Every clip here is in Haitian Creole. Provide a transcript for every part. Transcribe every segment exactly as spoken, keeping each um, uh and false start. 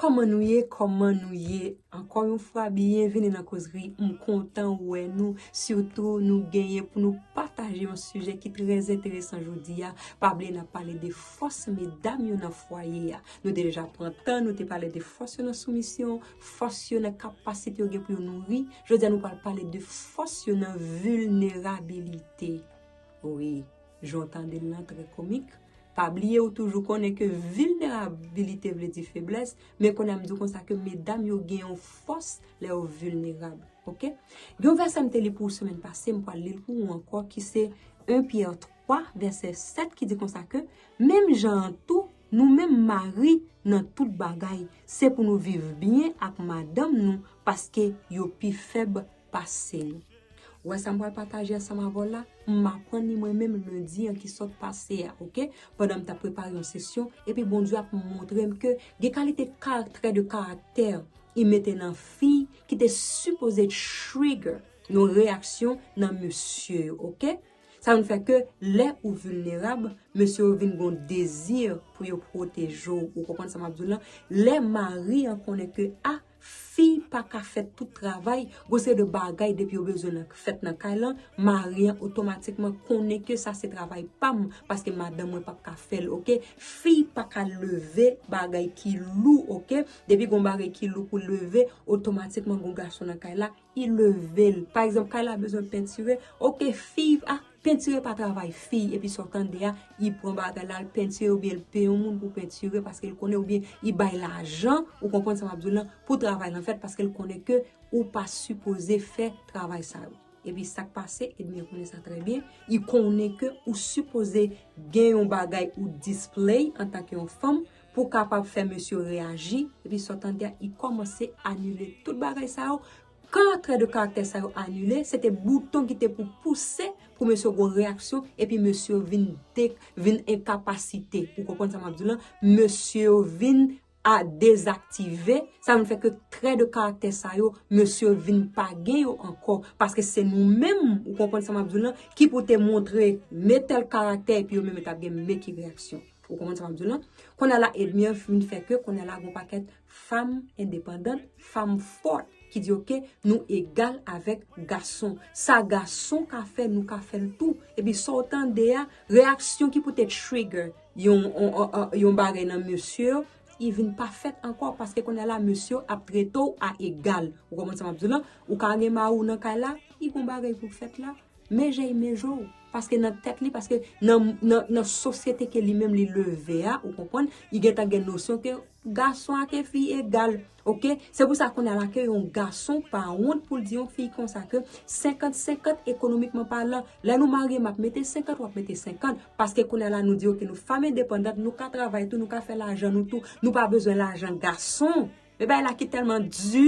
Kòman nou ye? Kòman nou ye? Ankò yon fwa, byenvini nan Kozri. M kontan wè nou. Sitou, nou genyen pou nou pataje yon sijè ki trè enteresan jodi a. Pa bliye n ap pale de fòs medam yo nan fwaye a. Nou te deja pran tan, nou te pale de fòs yo nan soumisyon, fòs yo nan kapasite yo gen pou yo nouri. Jodi a, nou pral pale de fòs yo nan vilnerabilite. Wi, jan w tande l lan trè komik. Pa bliye, ou toujou konnen ke vilnerabilite vle di feblès, men kounye a m di w konsa ke medam yo gen yon fòs lè yo vilnerab, oke? Gen yon vèsè m te li pou ou semèn pase, m pral li l pou ou ankò, ki se en Pyè twa, vèsè sèt, ki di konsa ke, menm jan an tou, nou menm mari, nan tout bagay, se pou nou viv byen ak madanm nou, paske yo pi fèb pase nou. Ou wè sa m pral pataje ansanm avè w la? M aprann li mwen menm lendi an ki sot pase a, oke? Pandan m t ap prepare yon sesyon, epi Bondye ap montre m ke gen kalite kar-, trè de karaktè li mete nan fi ki te sipoze trigger yon reyaksyon nan mesye yo, oke? Sa vin fè ke lè ou vilnerab, mesye yo vin gon dezi pou yo pwoteje w. Ou konprann sa m ap di w lan? Lè mari an konnen ke, a, fi pa ka fè tout travay, gon seri de bagay depi yo bezwen nan, fèt nan kay lan, mari an otomatikman konnen ke sa se travay pa m, paske madanm mwen p ap ka fè l, oke? Fi pa ka leve bagay ki lou, oke? Depi gon bagay ki lou pou leve, otomatikman gon gason nan kay la, li leve l. Pa egzanp, kay la bezwen pentire, oke, fi, a, pentire pa travay fi, epi sa w tande a, li pran bagay la, l pentire, oubyen l peye yon moun pou pentire, paske l konnen, oubyen li bay lajan, ou konprann sa m ap di w lan, pou travay lan fèt, paske l konnen ke ou pa sipoze fè travay sa yo. Epi sa k pase, Edmir konnen sa trè byen, li konnen ke ou sipoze gen yon bagay ou display antanke yon fanm pou kapab fè mesye reyaji, epi sa w tande a, li kòmanse anile tout bagay sa yo. Kan trè de karaktè sa yo anile, se te bouton ki te pou pouse pou mesye gon reyaksyon, epi mesye vin de-, vin enkapasite. Ou konprann sa m ap di w lan? Mesye vin a dezaktive, sa vin fè ke trè de karaktè sa yo, mesye vin pa gen yo ankò, paske se nou menm, ou konprann sa m ap di w lan, ki pou te montre, men tèl karaktè, epi yo menm yo t ap gen men ki reyaksyon. Ou konprann sa m ap di w lan? Kounye a la, Edmir vin fè ke, kounye a la, gon pakèt fanm endepandant, fanm fòt, ki di, oke, nou egal avèk gason. Sa gason ka fè, nou ka fè l tou. Epi sa w tande a, reyaksyon ki pou te trigger yon, yon, yon, yon bagay nan mesye yo, li vin pa fèt ankò, paske kounye a la, mesye yo ap trete w a egal. Ou konprann sa m ap di w lan? Ou ka gen mari w nan kay la, li gon bagay pou fèt la. Men je l, men je w. Paske nan tèt li, paske nan, nan, nan sosyete ke li menm li leve a, ou konprann, li gentan gen nosyon ke gason ak fi egal. Oke? Se pou sa kounye a la ke yon gason pa wont pou l di yon fi konsa ke senkant senkant ekonomikman palan, lè nou marye m ap mete senkant, w ap mete senkant. Paske kounye a la nou di oke nou fanm endepandant, nou ka travay tou, nou ka fè lajan nou tou, nou pa bezwen lajan gason. Men bagay la ki tèlman di,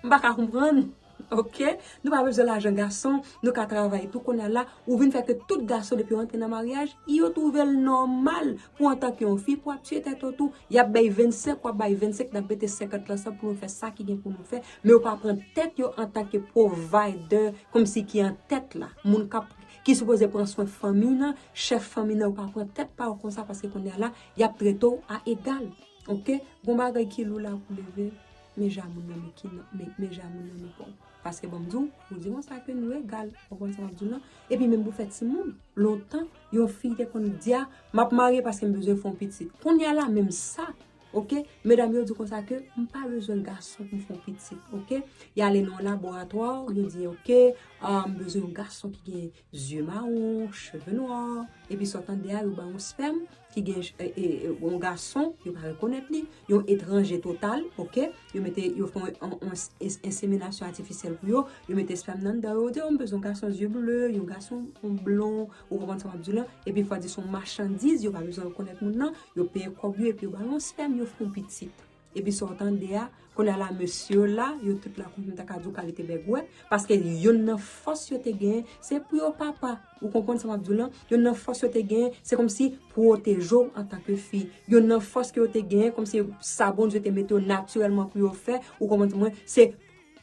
m pa ka konprann. Oke? Nou pa bezwen lajan gason, nou ka travay tou. Kounye a la, ou vin fè ke tout gason depi yo antre nan maryaj, yo twouve l nòmal pou antanke yon fi pou ap tiye tèt ou tou. Y ap bay vennsenk, w ap bay vennsenk, n ap mete senkant lan ansanm pou nou fè sa ki gen pou nou fè. Men yo pa pran tèt yo antanke provider, kòmsi ki an tèt la. Moun k ap, ki sipoze pran swen fanmi nan, chèf fanmi nan, yo pa pran tèt pa yo konsa paske kounye a la, y ap trete w a egal. Oke? Gon bagay ki lou la pou leve, men je a moun nan men ki nan, men, men je a moun nan men pa w. Paske ban m di w, ou di konsa ke nou egal, ou konprann sa m ap di w lan? Epi menm pou fè timoun, lontan, yon fi te konn di a, m ap marye paske m bezwen fè yon pitit. Kounye a la, menm sa, oke? Medam yo di konsa ke m pa bezwen gason pou m fè yon pitit, oke? Y ale nan yon laboratwa, yo di, oke, ah, m bezwen yon gason ki gen zye mawon, cheve nwa, epi sa w tande a, yo ba yon spèm ki gen, e, e, e, yon gason, yo pa rekonèt li, yon etranje total, oke? Yo mete, yo fè yon, yon, yon ins-, inseminasyon atifisyèl pou yo, yo mete spèm nan anndan yo, yo di, "Oh, m bezwen yon gason zye ble, yon gason blon," ou konprann sa m ap di w lan? Epi fò di se yon machandiz, yo pa bezwen rekonèt moun nan, yo peye kòb yo, epi yo ba yo yon spèm, yo fè yon pitit. Epi sa w tande a, kounye a la, mesye yo la, yo tout la, kòm m ta ka di w, kalite bègwè, paske yonn nan fòs yo te genyen, se pou yo papa. Ou konprann sa m ap di w lan? Yonn nan fòs yo te genyen, se kòmsi pwoteje w antanke fi. Yonn nan fòs ke yo te genyen, kòmsi sa Bondye te mete yo natirèlman pou yo fè, ou konprann mwen, se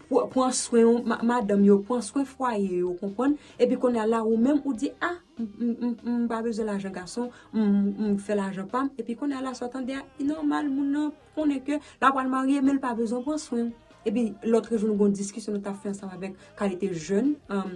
pr- pran swen w, ma- madanm yo, pran swen fwaye yo, konprann? Epi kounye a la, ou menm, ou di, ah, m, m, m, m pa bezwen lajan gason, m, m fè lajan pa m. Epi kounye a la, sa w tande a, li nòmal, moun nan konnen ke l ap pral marye, men l pa bezwen pran swen w. Epi, lòt jou, nou gen yon diskisyon nou t ap fè ansanm avèk kalite jèn, um,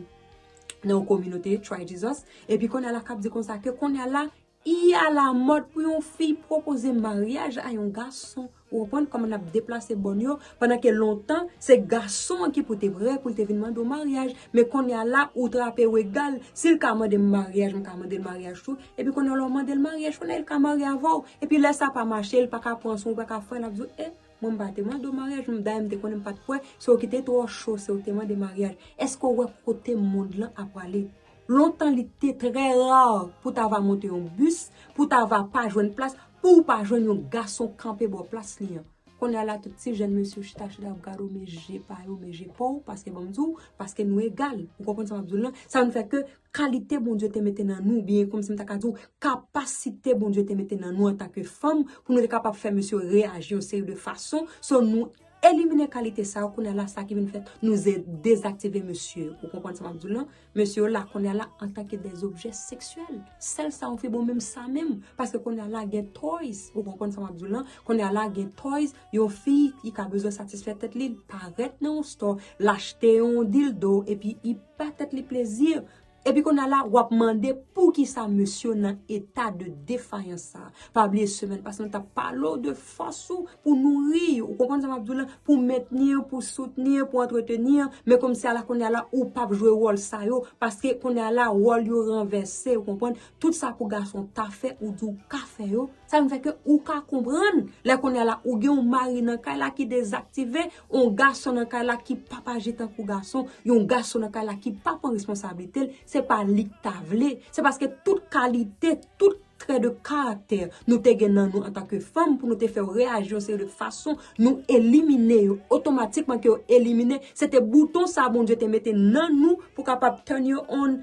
nan yon kominote, Try Jesus. Epi, kounye a la, k ap di konsa ke kounye a la, i alamòd pou yon fi pwopoze maryaj a yon gason. Ou konprann kòman n ap deplase bòn yo, pandan ke lontan, se gason an ki pou te prè pou l te vin mande w maryaj. Men kounye a la, ou trape w egal. Si l ka mande m maryaj, m ka mande l maryaj tou. Epi kounye a la, w mande l maryaj, kounye a l ka marye avè w. Epi lè sa pa mache, l pa ka pran swen w, pa ka fè, l ap di w, e, mwen m pa te mande w maryaj, m dayè m te konnen m pa t prè, se w ki te twò cho, se w te mande maryaj. Èske w wè kote mond lan ap prale? Lontan li te trè ra pou ta va monte yon bis, pou ta va pa jwenn plas, pou w pa jwenn yon gason kanpe bò plas li an. Kounye a la, tout ti jèn mesye chita, chita ap gade w, men je pa yo, men je pa w, paske ban m di w, paske nou egal. Ou konprann sa m ap di w lan? Sa vin fè ke kalite Bondye te mete nan nou, oubyen kòmsi m ta ka di w, kapasite Bondye te mete nan nou antanke fanm, pou nou te kapab fè mesye reyaji yon seri de fason, so nou elimine kalite sa yo, kounye a la, sa ki vin fèt, nou ze- dezaktive mesye yo. Ou konprann sa m ap di w lan? Mesye yo la, kounye a la, antanke de zobjè seksyèl. Sèl sa yon fi bon, menm sa menm. Paske kounye a la, gen toys. Ou konprann sa m ap di w lan? Kounye a la, gen toys, yon fi ki ka bezwen satisfè tèt li, l parèt nan yon store, l achte yon dildo, epi i ba tèt li plezi. Epi kounye a la, w ap mande poukisa mesye yo nan eta de defayans sa a. Pa bliye semèn pase, nou t ap pale w de fòs ou pou nouri, ou konprann sa m ap di w lan, pou mentni, pou soutni, pou antreteni, men kòmsi a la kounye a la, ou p ap jwe wòl sa yo, paske kounye a la, wòl yo ranvèse, ou konprann, tout sa pou gason ta fè, ou di w ka fè yo, sa vin fè ke ou ka konprann, lè kounye a la, ou gen yon mari nan kay la ki dezaktive, yon gason nan kay la ki p ap aji tankou gason, yon gason nan kay la ki pa pran responsablite l, se pa li k ta vle. Se paske tout kalite, tout trè de karaktè nou te gen nan nou antanke fanm pou nou te fè yo reyaji yon seri de fason, nou elimine yo. Otomatikman ke yo elimine, se te bouton sa Bondye te mete nan nou pou kapab turn you on,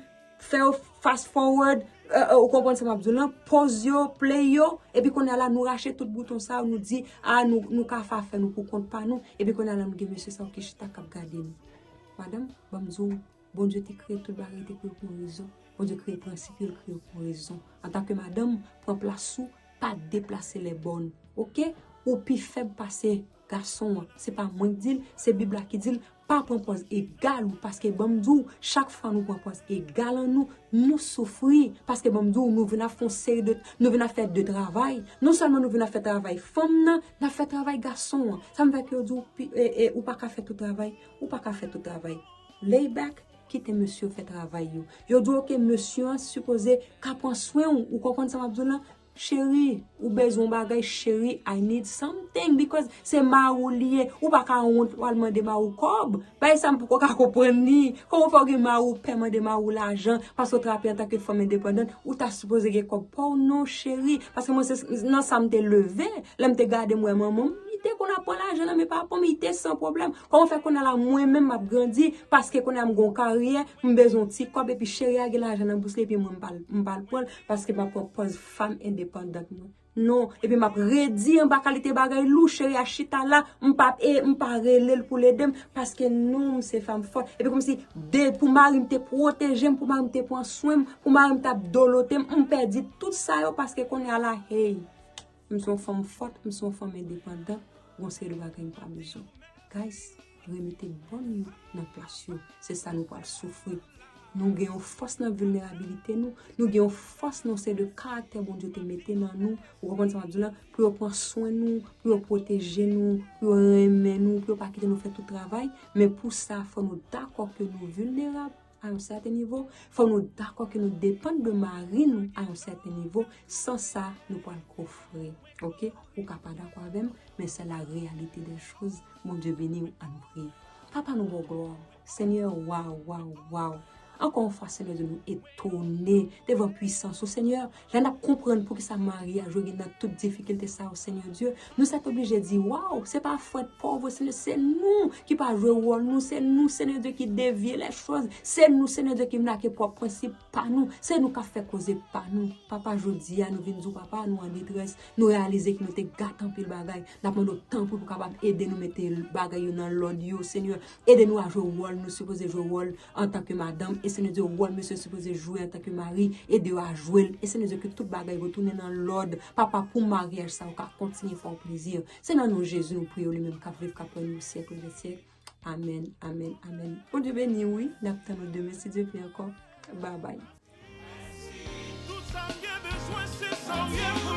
fè yo fast forward, euh, euh, ou konprann sa m ap di w lan, pause yo, play yo, epi kounye a la nou rache tout bouton sa yo, nou di, a, nou, nou ka fè afè nou pou kont pa nou, epi kounye a la nou gen mesye sa yo ki chita k ap gade nou. Madanm, ban m di w, Bondye te kreye tout bagay, te kreye pou yon rezon. Bondye kreye prensip yo, l kreye pou yon rezon. Antanke madanm, pran plas ou, pa deplase lè bòn. Oke? Ou pi fèb pase gason an. Se pa mwen k di l, se Bib la ki di l, pa pran pòz egal ou, paske ban m di w, chak fwa nou pran pòz egal an nou, nou soufri, paske ban m di w, nou vin ap fè yon seri de, nou vin ap fè de travay. Non sèlman nou vin ap fè travay fanm nan, n ap fè travay gason an. Sa m fè ke yo di w, pi- e, e, ou pa ka fè tout travay, ou pa ka fè tout travay. Lay back, kite mesye yo fè travay yo. Yo di w, oke, mesye an sipoze ka pran swen w, ou konprann sa m ap di w lan? Cheri, ou bezwen yon bagay, cheri, I need something, because se mari w li ye. Ou pa ka wont w al mande mari w kòb. Bagay sa m poko ka konprann li. Kòman w fè w gen mari w pè mande mari w lajan, paske w trape antanke fanm endepandant, ou ta sipoze gen kòb pa w, non, cheri. Paske mwen se nan sa m te leve, lè m te gade m wè manman m, li te konn ap pran lajan nan men papa m, li te san pwoblèm. Kòman fè kounye a la mwen menm m ap grandi, paske kounye a m gen yon karyè, m bezwen yon ti kòb, epi cheri a gen lajan nan bous li, epi mwen m pa l, m pa l pran l, paske m ap pran pòz fanm endepandant mwen. Non, epi m ap redi anba kalite bagay lou, cheri a chita la, m pa, e, m pa rele l pou l ede m, paske non, m se fanm fòt. Epi kòmsi, de, pou mari m te pwoteje m, pou mari m te pran swen m, pou mari m t ap dolote m, m pèdi tout sa yo, paske kounye a la, hey, m se yon fanm fòt, m se yon fanm endepandant, gon seri de bagay m pa bezwen. Guys, remete bòn yo nan plas yo. Se sa nou pral soufri. Nou gen yon fòs nan vilnerabilite nou. Nou gen yon fòs nan se de karaktè Bondye te mete nan nou. Ou konprann sa m ap di w lan? Pou yo pran swen nou, pou yo pwoteje nou, pou yo renmen nou, pou yo pa kite nou fè tout travay. Men pou sa, fò nou dakò ke nou vilnerab a yon sèten nivo. Fò nou dakò ke nou depann de mari nou a yon sèten nivo. San sa, nou pral gwo frè. Oke? Ou ka pa dakò avè m, men se la réalité des choses. Bondye beni w, ann priye. Papa, nou ba w glwa. Senyè, waw, waw, waw. Ankò yon fwa, Senyè Dye, nou etone devan pwisans ou, Senyè. Lè n ap konprann poukisa mari a jwe gen nan tout difikilte sa yo, Senyè Dye, nou sètoblije di, waw, se pa fòt pòv, Senyè, se nou ki pa jwe wòl nou, se nou, Senyè Dye, ki devye lè choz, se nou, Senyè Dye, ki make pwòp prensip pa nou, se nou k ap fè koze pa nou. Papa, jodi a, nou vin di w, papa, nou an detrès, nou reyalize ke nou te gate anpil bagay. N ap mande w tanpri pou w kapab ede nou mete bagay yo nan lòd yo, Senyè. Ede nou a jwe wòl nou sipoze jwe wòl antanke madanm, e Senyè Dye, wòl mesye sipoze jwe antanke mari, ede yo a jwe l, e Senyè Dye, ke tout bagay retounen nan lòd, papa, pou maryaj sa yo ka kontinye fè w plezi. Se nan non Jezi nou priye w, li menm k ap viv, k ap règne nan syèk dè syèk. Amèn, amèn, amèn. Bondye beni w, wi. N ap tann ou demen, si Dye vle ankò. Babay. Tout sa m gen bezwen, se sa w ye.